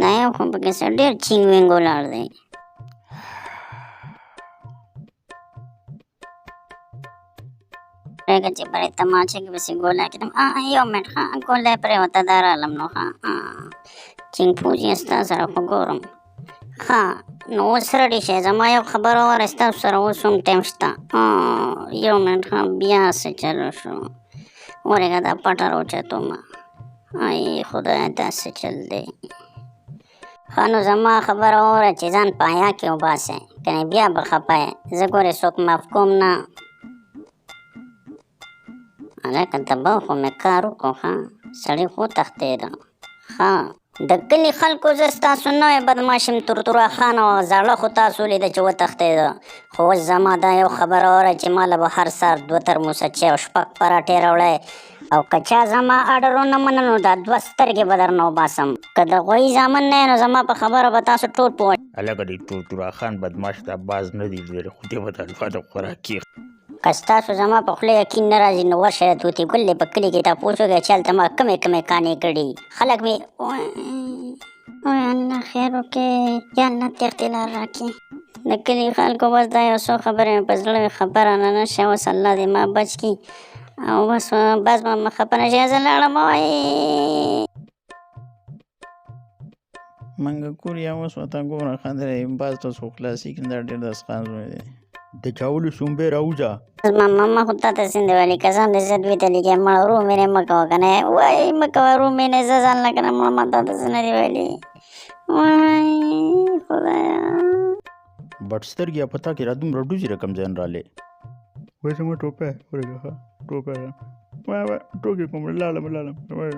دا یو خو پکې څه ډېر چینګ وینګ ولاړ دی. پرېږده چې پرې تماچه کې پسې ګوله کړم. یو منټ، ښه ګوله پرېوته، دا رالم نو. ښه چینګ پوزیه، ستا سره خو ګورم. ښه نو اوس رډي شئ، زما یو خبره واوره، ستاسو سره اوس هم ټایم شته. یو منټ، ښه بیا څه چلو شو؟ ورېږه دا پټه راوچتومه. ای خدایه، دا څه چل دی؟ ښه نو زما خبره واوره چې ځان په حیا کې وباسئ، کنې بیا به خفه یې. زه ګورې څوک معاف کوم نه. هلکه دبا خو مې کار وکړو. ښه سړی خو تښتېده. ښه د کلي خلکو، زه ستاسو نوی بدمعاش یم، ترتورا خان او زاړه خو تاسو لیده چې وتښتېده. خو اوس زما دا یو خبره واوره چې ما له به هر سهار 2 ترموسه چای او 6 پراټې راوړی، او که چا زما اډر ونه منه نو دا 2 سترګې به درنه وباسم. که د غویي زامن نه یې نو زما په خبره به تاسو ټول پوه. هلکه د تورتورا خان بدمعاش دا باز نه دی لیدلی، خو دی به د الفا د خوراکي. که ستاسو زما په خوله یقین نه راځي نو ورشه د طوطي ګل دی په کلي کې تپوس وکړئ چې هلته ما کومې کومې کانې کړي. خلک مې وای الله خیر وکړي، یا الله تېښتې لار راکړي. د کلي خلکو بس دا یو څو خبرې مې په زړه وې، خبره نه نه شه. اوس الله دې ما بچ کړي او بس بس به خفه نه شي. زه لاړم. وای منګه کور یا اوس ورته ګوره خندرې باز ته څوک خلاصېږي، دا ډېر د اسخان زوی دی. د چاولو سومبې راوځه. زما ماما خو تا ته څه نه ویلي، قسم دې زه دوی ته لیکم، مړه ورو مینې مه کوه که نه. وای مه کوه ورو مینې، زه ځان له که نه مړه، ما تا ته څه نه دي ویلي. وای خدایه. بټ سترګې په تا کې را دومره ډوزې رقم ځای نه رالې. وای زما ټوپه ورېږه، ښه ټوپه ده. وای وای ټوکې کوم، لاړم لاړم. وای